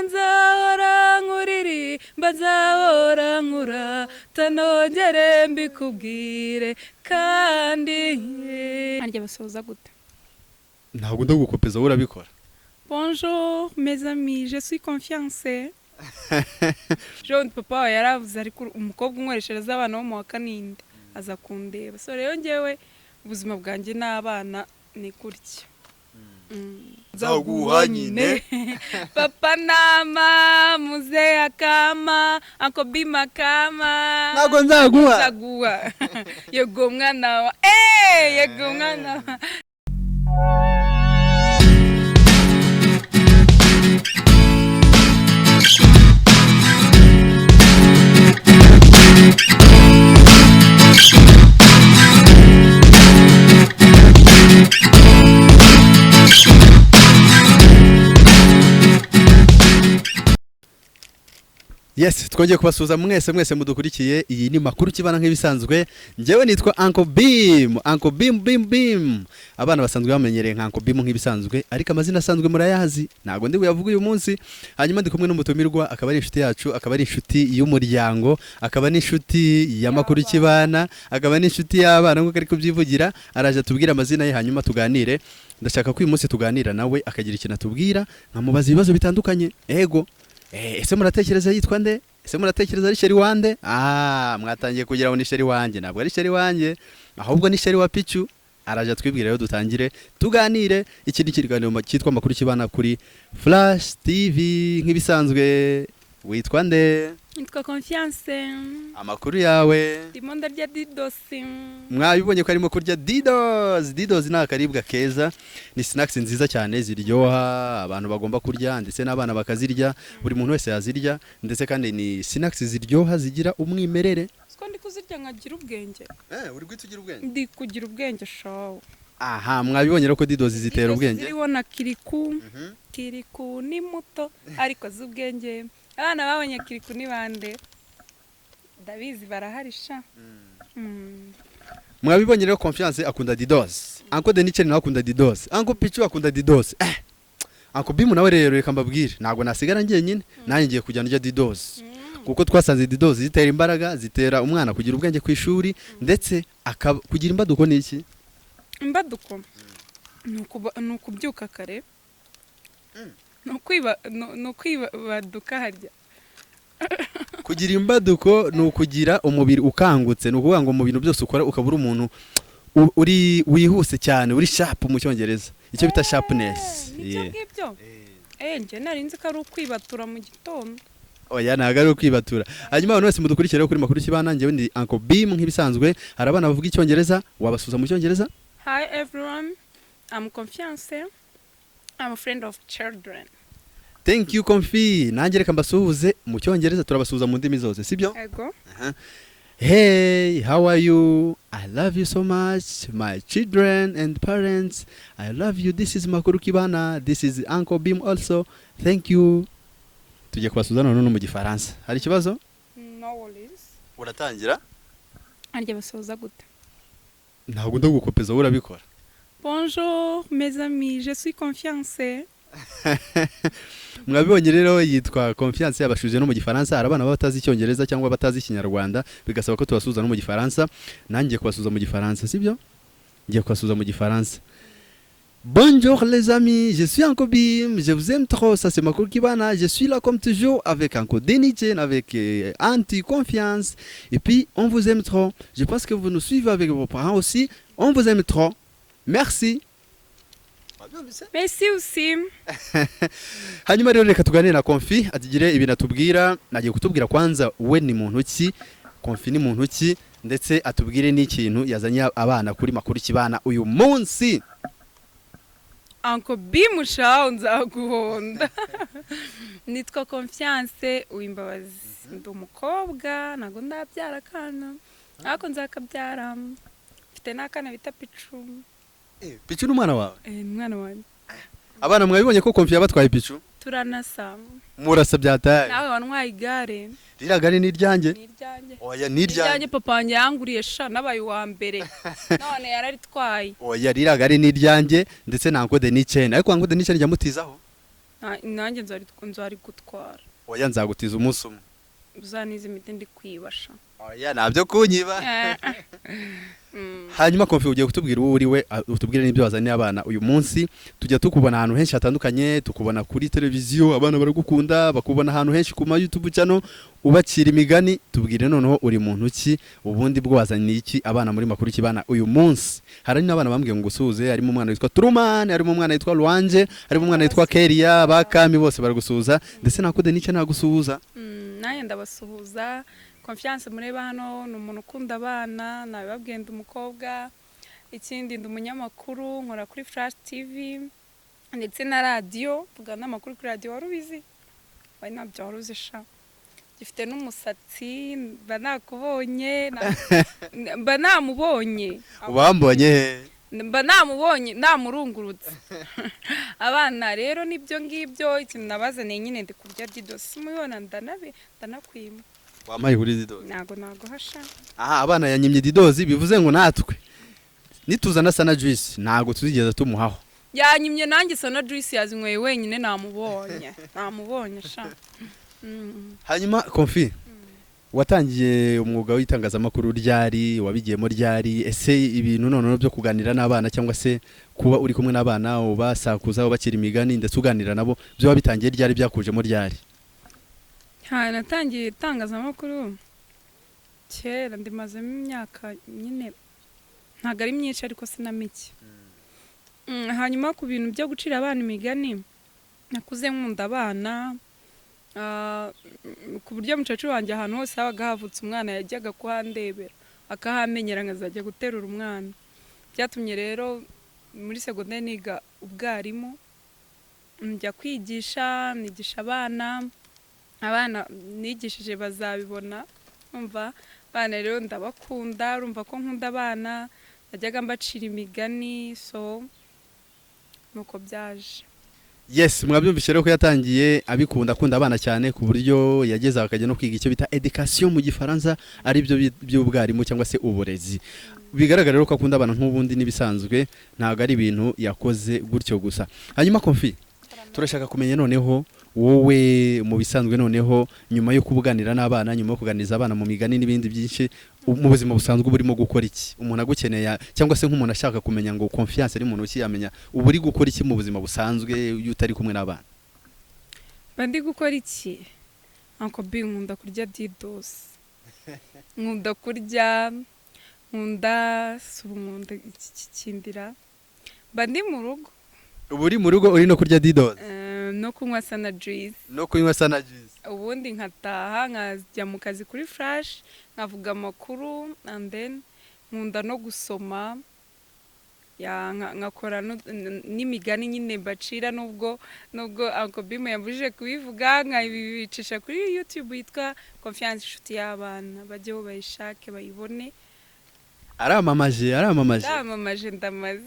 Nzahora nkuririmba, nzahora nkurata, nongere mbikubwire. Kandi harya basoza gute? Ntabwo ndagukopeza, wowe urabikora. Bonjour mes amis, je suis Confiance. Jean papa wawe yaravuze, ariko umukobwa unkoreshereza abana bo mu wa kaninde aza kundeba. So rero njyewe ubuzima bwanjye n'abana ni gutya. Nzaguha nyine. Papa nama muze akama Uncle Bima kama. Ntabwo nzaguha. Nzaguha, yego mwana wa yego mwana wa. Yes, twongeye kubasuhuza mwese mwese mudukurikiye. Iyi ni Makuru Kibana nk'ibisanzwe. Njyewe nitwa Uncle Bim, Uncle Bim Bim Bim. Abana basanzwe bamenyereye nka Uncle Bim nk'ibisanzwe, ariko amazina asanzwe murayazi, ntabwo ndi buyavuge uyu munsi. Hanyuma ndi kumwe n'umutumirwa, akaba ari inshuti yacu, akaba ari inshuti y'umuryango, akaba n'inshuti ya Makuru Kibana, akaba n'inshuti y'abana nk'uko ari kubyivugira. Araje atubwire amazina ye, hanyuma tuganire. Ndashaka ko uyu munsi tuganira nawe, akagira ikintu atubwira, nkamubaza ibibazo bitandukanye. Ego. Ese muratekereza yitwa nde? Ese muratekereza ari chéri wande? Ah, mwatangiye kugira ngo ni chéri wanjye. Ntabwo ari chéri wanjye, ahubwo ni chéri wa Pichu. Araje atwibwira rero, dutangire tuganire. Iki ni ikiganiro cyitwa Makuru Kibana kuri Flash TV nk'ibisanzwe. Witwa nde? Nitwa Confiance. Amakuru yawe? Ndimo ndarya didosi. Mwabibonye ko arimo kurya didos. Didos ni akaribwa keza, ni snacks nziza cyane ziryoha, abantu bagomba kurya, ndetse n'abana bakazirya, buri muntu wese yazirya. Ndetse kandi ni snacks ziryoha, zigira umwimerere. Siko ndi kuzirya nkagira ubwenge. Uri guhita ugira ubwenge. Ndi kugira ubwenge shawe. Aha, mwabibonye rero ko didos zitera Didosi ubwenge. ziriho na Kiriku. Kiriku ni muto ariko azi ubwenge. Abana babonye Kiriku ni bande? Ndabizi barahari sha. Mwabibonye rero, Confiance akunda didos, Uncle Deniceri nawe akunda didos, Uncle Pichu akunda didos, Uncle Bimu nawe rero. Reka mbabwire, ntabwo nasigara njyenyine, nanjye ngiye kujya ndya didos, kuko twasanze didos zitera imbaraga, zitera umwana kugira ubwenge ku ishuri, ndetse akaba kugira imbaduko. Ni iki? Imbaduko ni ukubyuka kare, ni ukwibaduka harya. Kugira imbaduko ni ukugira umubiri ukangutse, ni ukuvuga ngo mu bintu byose ukora ukaba uri umuntu uri wihuse cyane, uri sharp, mu Cyongereza icyo bita sharpness. Nibyo ngibyo. Njye nari nzi ko ari ukwibatura mu gitondo. Oya, ntabwo ari ukwibatura. Hanyuma abantu bose mudukurikira rero kuri Makuru Kibana, njyewe ndi Uncle Bim nk'ibisanzwe. Hari abana bavuga Icyongereza, wabasuhuza mu Cyongereza? Hi everyone, I'm Confiance, I'm a friend of children. Thank you, Confi. Nanjye reka mbasuhuze mu Cyongereza, turabasuhuza mu ndimi zose, sibyo? Ego. Hey, how are you? I love you so much, my children and parents. I love you. This is Makuru Kibana. This is Uncle Bim also. Thank you. Tugiye kubasuhuza none no mu Gifaransa. Hari ikibazo? No worries. Uratangira? Harya basoza gute? Ntabwo ndagukopeza, wowe urabikora. Bonjour mes amis, je suis Confiance. Mwabibonye rero, yitwa Confiance, yabashuje no mu Gifaransa. Hari abana baba batazi Icyongereza cyangwa batazi Ikinyarwanda, bigasaba ko tubasuhuza no mu Gifaransa. Nanjye kubasuhuza mu Gifaransa, sibyo? Ngiye kubasuhuza mu Gifaransa. Bonjour les amis, je suis Uncle Bim, je vous aime trop, ça c'est Makuru Kibana, je suis là comme toujours avec Uncle Denicen, avec Anti Confiance, et puis on vous aime trop. Je pense que vous nous suivez avec vos parents aussi, on vous aime trop. Merci. Merci aussi. Hanyuma rero reka tuganire na Confi, atugire ibintu atubwira. Nagiye kutubwira kwanza we ni muntu ki, Confi ni muntu ki, ndetse atubwire n'ikintu yazanye abana kuri Makuru Kibana uyu munsi. Uncle Bimushaho, nzaguhonda. Nitwa Confiance Uwimbabazi, ndi umukobwa, ntabwo ndabyara akana, ariko nzakabyara. Mfite n'akana bita Picu. Pichu ni umwana wawe? Ni umwana wanjye. Abana, mwabibonye ko Confi yabatwaye Pichu? Turanasa. Murasa byataye. Nawe wantwaye igare. Ririya gare ni iryanjye. Ni iryanjye. Oya, ni Ni iryanjye. iryanjye. Papa wanjye yanguriye sha, nabaye uwa mbere, none yararitwaye. Oya, ririya gare ni iryanjye, ndetse na Uncle Denicen, ariko Uncle Denicen njya mutizaho. Nanjye nzarigutwara. Oya, nzagutiza umunsi umwe. Uzaniza imiti ndi kwibasha. Oya, ntabyo kunyiba. Hanyuma Konfi, ugiye kutubwira uwo uri we, utubwire n'ibyo wazaniye abana uyu munsi. Tujya tukubona ahantu henshi hatandukanye, tukubona kuri televiziyo, abana baragukunda, bakubona ahantu henshi ku ma YouTube channel ubacira imigani. Tubwire noneho, uri muntu ki? Ubundi bwo wazaniye iki abana muri Makuru Kibana uyu munsi? Hari n'abana bambwiye ngo usuhuze, harimo umwana witwa Truman, harimo umwana witwa Luanje, harimo umwana witwa Keria, bakami bose baragusuhuza, ndetse nakude n'icyo nagusuhuza. Nanjye ndabasuhuza. Confiance mureba hano ni umuntu ukunda abana, nabibabwiye, ndi umukobwa. Ikindi, ndi umunyamakuru, nkora kuri Flash TV ndetse na radiyo, mvuga n'amakuru kuri radiyo. Wari ubizi? Wari ntabyo wari uzi sha. Gifite n'umusatsi, mba nakubonye, mba namubonye. Ubambonye he? Mba namubonye, namurungurutse. Abana rero nibyo ngibyo, ikintu nabazaniye nyine, ndi kurya didosi, mubibona, ndanabe ndanakwima. Wampaye kuri didozi? Ntabwo naguhasha. Aha abana yanyimye didozi, bivuze ngo natwe nituzana sana juice ntabwo tuzigeza tumuhaho. Yanyimye nanjye sana juice, yazinyweye wenyine, namubonye, namubonye sha. Hanyuma Konfi, watangiye umwuga w'itangazamakuru ryari? Wabigiyemo ryari? Ese ibintu noneho byo kuganira n'abana, cyangwa se kuba uri kumwe n'abana, ubasakuza, ubakira imigani, ndetse uganira nabo, byo wabitangiye ryari? Byakujemo ryari? Ha, natangiye itangazamakuru kera, ndimazemo imyaka nyine ntabwo ari myinshi ariko si na mike. Hanyuma ku bintu byo gucira abana imigani, nakuze nkunda abana, ku buryo mukecuru wanjye ahantu hose habaga havutse umwana yajyaga kuhandebera akahamenyera, nkazajya guterura umwana. Byatumye rero muri segonderi niga ubwarimu, njya kwigisha, nigisha abana. Abana nigishije bazabibona. Umva, abana rero ndabakunda, urumva ko nkunda abana, najyaga mbacira imigani, so nuko byaje. Yes, mwabyumvise rero ko yatangiye abikunda, akunda abana cyane, ku buryo yageze aho akajya no kwiga icyo bita education mu Gifaransa, ari byo by'ubwarimu cyangwa se uburezi. Bigaragara rero ko akunda abana nk'ubundi n'ibisanzwe, ntabwo ari ibintu yakoze gutyo gusa. Hanyuma Konfi, turashaka kumenya noneho wowe mu bisanzwe, noneho nyuma yo kubuganira n'abana, nyuma yo kuganiriza abana mu migani n'ibindi byinshi, mu buzima busanzwe uba urimo gukora iki? Umuntu agukeneye, cyangwa se nk'umuntu ashaka kumenya ngo Confiance ari muntu ki, yamenya uba uri gukora iki mu buzima busanzwe iyo utari kumwe n'abana? Mba ndi gukora iki? Uncle B, nkunda kurya didosi, nkunda kurya, nkunda si ubu, nkunda iki kindira, mba ndi mu rugo. Uba uri mu rugo uri no kurya didosi? No kunywa sana juice. No kunywa sana juice. Ubundi nkataha nkajya mu kazi kuri Flash, nkavuga amakuru, and then nkunda no gusoma ya nkakora n'imigani nyine mbacira, nubwo Uncle Bim yambujije kubivuga, nkabicisha kuri YouTube yitwa Confiance Inshuti y'Abana, bajyeho bayishake bayibone. Aramamaje, aramamaje. Ndamamaje, ndamaze.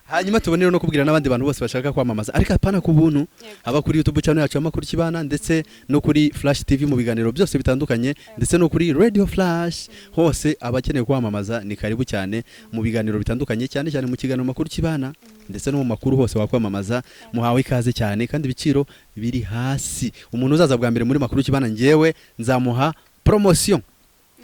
Hanyuma tubonere no kubwira n'abandi bantu bose bashaka kwamamaza, ariko apana ku buntu, haba kuri YouTube channel yacu Amakuru Kibana, ndetse no kuri Flash TV mu biganiro byose bitandukanye, ndetse no kuri Radio Flash hose, abakeneye kwamamaza ni karibu cyane mu biganiro bitandukanye, cyane cyane mu kiganiro Makuru Kibana, ndetse no mu makuru hose wakwamamaza, muhawe ikaze cyane, kandi ibiciro biri hasi. Umuntu uzaza bwa mbere muri Makuru Kibana, njyewe nzamuha promotion,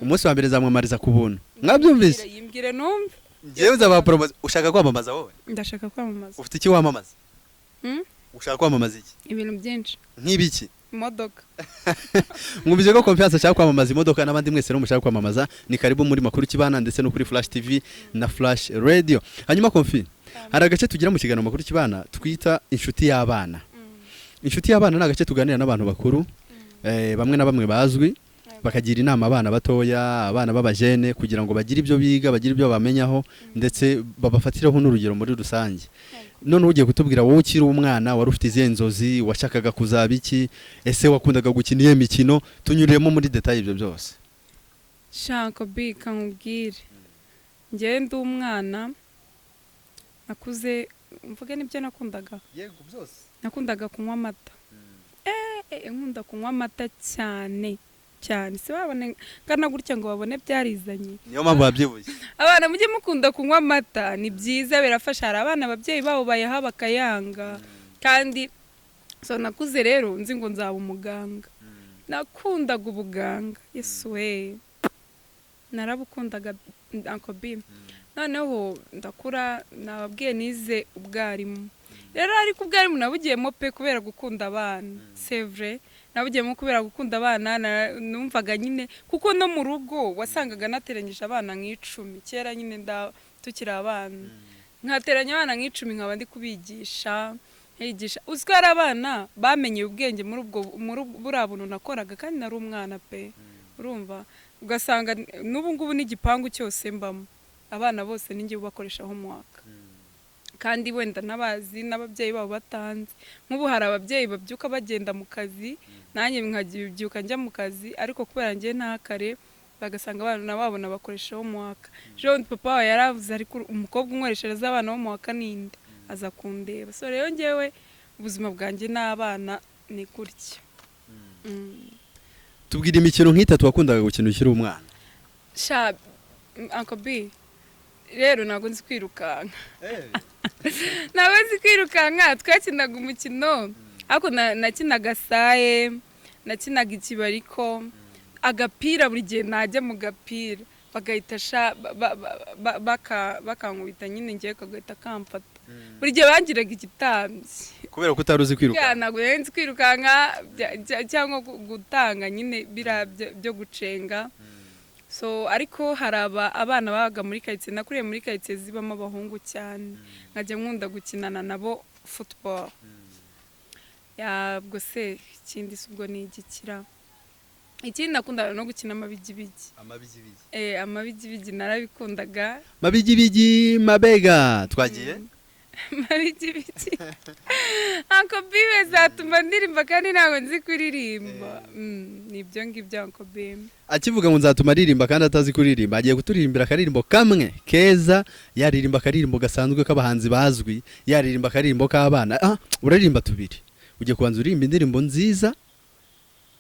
umunsi wa mbere nzamwamamariza ku buntu. Mwabyumvise? Yimbwire numve. Njyewe nzabaha promotion. Ushaka kwamamaza wowe? Ndashaka kwamamaza. Ufite iki wamamaza? Hmm? Ushaka kwamamaza iki? Ibintu byinshi. Nk'ibiki? Imodoka. Mwumvise ko Confiance ashaka kwamamaza imodoka. N'abandi mwese rero mushaka kwamamaza, ni karibu muri Makuru Kibana, ndetse no kuri Flash TV na Flash Radio. Hanyuma Konfi, hari agace tugira mu kiganiro Makuru Kibana twita Inshuti y'Abana. Inshuti y'Abana ni agace tuganira n'abantu bakuru, bamwe na bamwe bazwi, bakagira inama abana batoya, abana b'abajene, kugira ngo bagire ibyo biga, bagire ibyo bamenyaho, ndetse babafatireho n'urugero muri rusange. None ugiye kutubwira, wowe ukiri umwana wari ufite izihe nzozi? Washakaga kuzaba iki? Ese wakundaga gukina iyihe mikino? Tunyuriyemo muri détails ibyo byose. Shanko bika nkubwire, njyewe ndi umwana nakuze mvuge n'ibyo nakundaga. Yego, byose. Nakundaga kunywa amata, nkunda kunywa amata cyane cyane, si babone ngana gutya ngo babone byarizanye. Niyo mpamvu wabyibushye. Abana, mujye mukunda kunywa amata, ni byiza, birafasha. Hari abana ababyeyi babo bayaha bakayanga kandi. So nakuze rero nzi ngo nzaba umuganga. Nakundaga ubuganga, Yesu we, narabukundaga, Uncle B. Noneho ndakura, nababwiye, nize ubwarimu rero, ariko ubwarimu nabugiyemo pe kubera gukunda abana. C'est vrai, nabugiyemo kubera gukunda abana. Numvaga nyine, kuko no mu rugo wasangaga nateranyije abana nk'icumi kera nyine tukiri abana, nkateranya abana nk'icumi, nkaba ndi kubigisha, nkigisha. Uzi ko hari abana bamenyeye ubwenge muri ubwo, muri buriya buntu nakoraga, kandi nari umwana pe. Urumva, ugasanga n'ubu ngubu n'igipangu cyose mbamo, abana bose ninjye ubakoresha homework, kandi wenda n'abazi n'ababyeyi babo batanze. Nk'ubu hari ababyeyi babyuka bagenda mu kazi, nanjye nkabyuka njya mu kazi, ariko kubera njye nta kare, bagasanga abana babo nabakoresha homework. Ejo bundi papa wawe yaravuze, ariko umukobwa unkoreshereza abana bo mu wa kaninde aza kundeba. So rero njyewe ubuzima bwanjye n'abana ni gutya. Tubwira imikino nk'itatu wakundaga gukina ukiri umwana. Sha Uncle B, rero ntabwo nzi kwirukanka, ntabwo nzi kwirukanka. Twakinaga umukino, ariko nakinaga saye, nakinaga ikibariko, agapira. Buri gihe najya mu gapira bagahita sha bakankubita nyine, ngewe kagahita kamfata. Buri gihe bangiraga igitambyi. Kubera ko utari uzi kwirukanka? Ntabwo nari nzi kwirukanka cyangwa gutanga nyine biriya byo gucenga. So ariko hari abana babaga muri karitsiye, nakuriye muri karitsiye zibamo abahungu cyane, nkajya nkunda gukinana nabo football. Yabwo se ikindi si ubwo ni igikira? Ikindi nakundaga no gukina amabigibigi. Amabigibigi narabikundaga. Mabigibigi mabega twagiye. Mabigibigi, Uncle Bibe, zatuma ndirimba kandi ntabwo nzi kuririmba. Ni ibyo ngibyo, Uncle Bibe. Akivuga ngo nzatuma aririmba kandi atazi kuririmba, agiye kuturirimbira akaririmbo kamwe keza. Yaririmba akaririmbo gasanzwe k'abahanzi bazwi, yaririmba akaririmbo k'abana. Uraririmba tubiri. Ugiye kubanza uririmba indirimbo nziza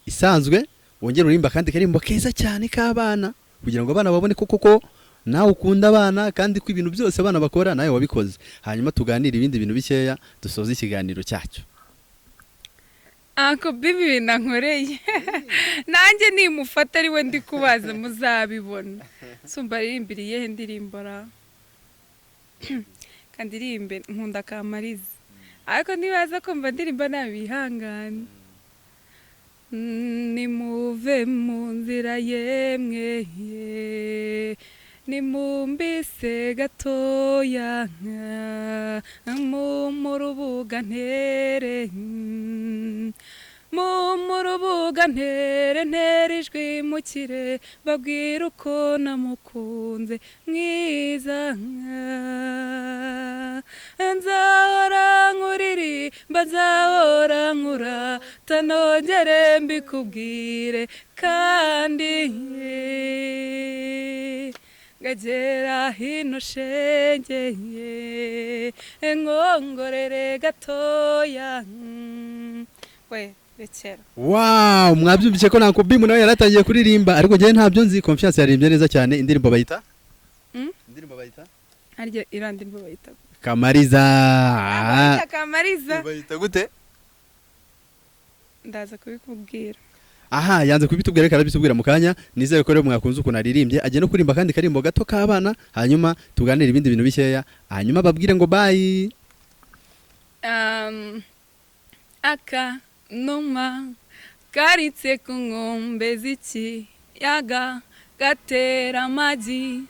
isanzwe, wongere uririmba akandi karirimbo keza cyane k'abana, kugira ngo abana babone ko koko nawe ukunda abana, kandi ko ibintu byose abana bakora nawe wabikoze. Hanyuma tuganire ibindi bintu bikeya, dusoze ikiganiro cyacu. Uncle Bibe, ibintu ankoreye nanjye nimufata ari we ndi kubaza, muzabibona. Sumba aririmbira iyihe ndirimbo ra? Kandi irimbe nkunda Kamariza, ariko nibaza kumva ndirimba nabi bihangane. Nimuve mu nzira yemwe ye, nimumbise gatoya mu rubuga ntere, mu rubuga ntere, ntere ijwi mukire, babwira uko namukunze mwiza. Nzahora nkuririmba, nzahora nkurata, nongere mbikubwire kandi ngagera hino shenge, nkongorere gatoya we, rekera. Wow, mwabyumvise ko Uncle Bimu nawe yaratangiye kuririmba, ariko njyewe ntabyo nzi. Confiance yaririmbye neza cyane. Indirimbo bayita? Indirimbo bayita? Harya iriya ndirimbo bayita? Kamariza. Bayita Kamariza. Bayita gute? Ndaza kubikubwira. Aha yanze kubitubwira, reka arabitubwira mu kanya. Nizere ko rero mwakunze ukuntu aririmbye. Agiye no kuririmba akandi karimbo gato k'abana, hanyuma tuganire ibindi bintu bikeya, hanyuma babwire ngo bye. Akanuma karitse ku nkombe z'ikiyaga, gatera amagi,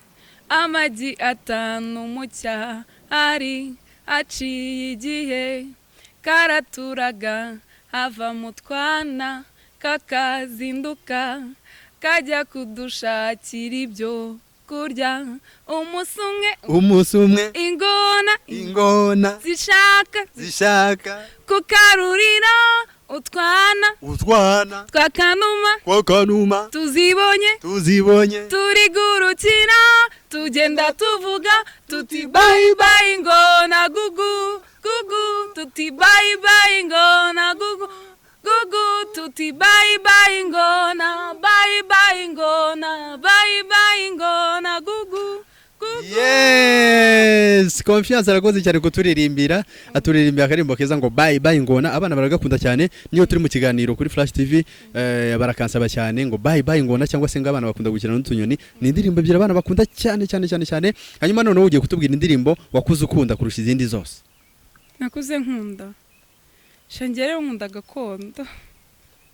amagi atanu mu cyari. Aciye igihe karaturaga, hava mu twana, kakazinduka kajya kudushakira ibyo kurya. Umunsi umwe, umunsi umwe, ingona, ingona zishaka, zishaka kukarurira utwana, utwana twakanuma, twakanuma, tuzibonye, tuzibonye, turigurukira, tugenda tuvuga tuti: "Bye bye ingona, gugu gugu." Tuti: "Bye bye ingona, gugu gugu." Tuti: "Bye bye ingona, bye bye ingona, bye bye ingona, gugu gugu." Yes. Yes, Confiance arakoze cyane kuturirimbira, aturirimbira akaririmbo keza ngo "Bye bye ngona". Abana baragakunda cyane. Niyo turi mu kiganiro kuri Flash TV, barakansaba cyane ngo "Bye bye ngona", cyangwa se ngo abana bakunda gukina n'utunyoni. Ni indirimbo ebyiri abana bakunda cyane cyane cyane cyane. Hanyuma noneho ugiye kutubwira indirimbo wakuze ukunda kurusha izindi zose. Nakuze nkunda shangere, nkunda gakondo.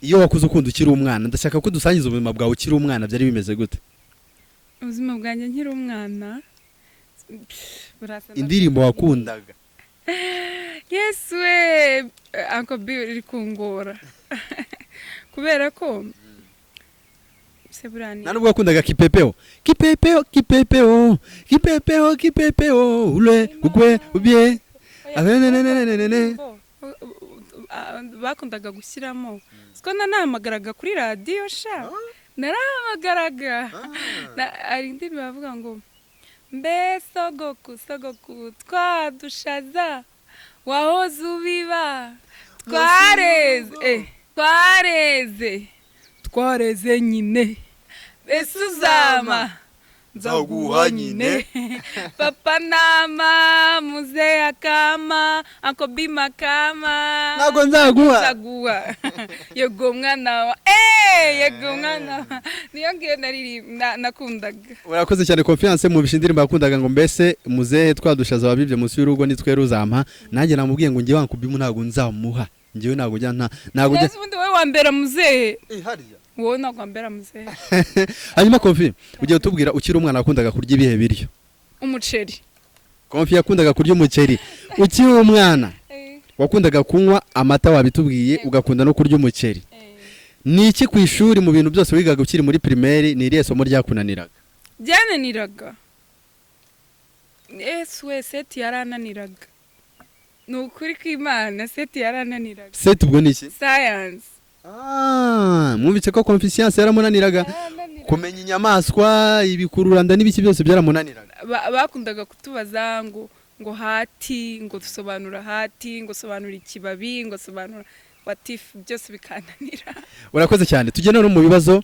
Iyo wakuze ukunda ukiri umwana, ndashaka ko dusangiza ubuzima bwawe ukiri umwana, byari bimeze gute? Ubuzima bwanjye nkiri umwana, pff, burasa na- Indirimbo wakundaga. Yesu we, Uncle B, iri kungora kubera ko se buriya ni Nta nubwo wakundaga "Kipepeo, kipepeo, kipepeo, kipepeo, kipepeo, ule ugwe ubye"? Abenenenenenene. Bakundaga gushyiramo, siko nanahamagaraga kuri radiyo sha, narahamagaraga. Hari indirimbo bavuga ngo "Mbe sogoku, sogoku, twadushaza wahoze ubiba twareze, twareze, twareze nyine, mbese uzama nzaguha nyine, papa nama muzehe akama akobima kama." Ntabwo nzaguha. Nzaguha, yego mwana wa, yego mwana wa. Niyo ngiyo nakundaga. Urakoze cyane, Confiance. Mu indirimbo yakundaga ngo "Mbese muzehe twadushaza wabibye munsi y'urugo nitwe ruzampa". Nanjye namubwiye ngo njyewe wankubimu ntabwo nzamuha, njyewe ntabwo njya ntabwo njya. Mbese ubundi wowe wambera muzehe? Wowe ntabwo wambera muzehe. Hanyuma Confi, ugiye utubwira ukiri umwana wakundaga kurya ibihe biryo? Umuceri. Confi yakundaga kurya umuceri ukiri umwana. Wakundaga kunywa amata, wabitubwiye, ugakunda no kurya umuceri. Ni iki ku ishuri, mu bintu byose wigaga ukiri muri primaire, ni irihe somo ryakunaniraga? Byananiraga, ese we, SET yarananiraga, ni ukuri kw'Imana, SET yarananiraga. SET ubwo ni iki? Science. Ah, mwumvise ko Confiance yaramunaniraga. Yarananiraga. Kumenya inyamaswa, ibikururanda n'ibiki byose byaramunaniraga. Bakundaga kutubaza ngo hati, ngo sobanura hati, ngo sobanura ikibabi, ngo sobanura watifu, byose bikananira. Urakoze cyane. Tujye none mu bibazo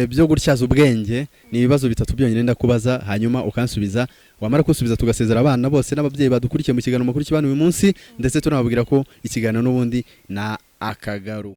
byo gutyaza ubwenge. Ni ibibazo bitatu byonyine ndakubaza, hanyuma ukansubiza. Wamara kusubiza, tugasezera abana bose n'ababyeyi badukurikiye mu kiganiro makuru kibana uyu munsi, ndetse tunababwira ko ikiganiro n'ubundi na akagaru.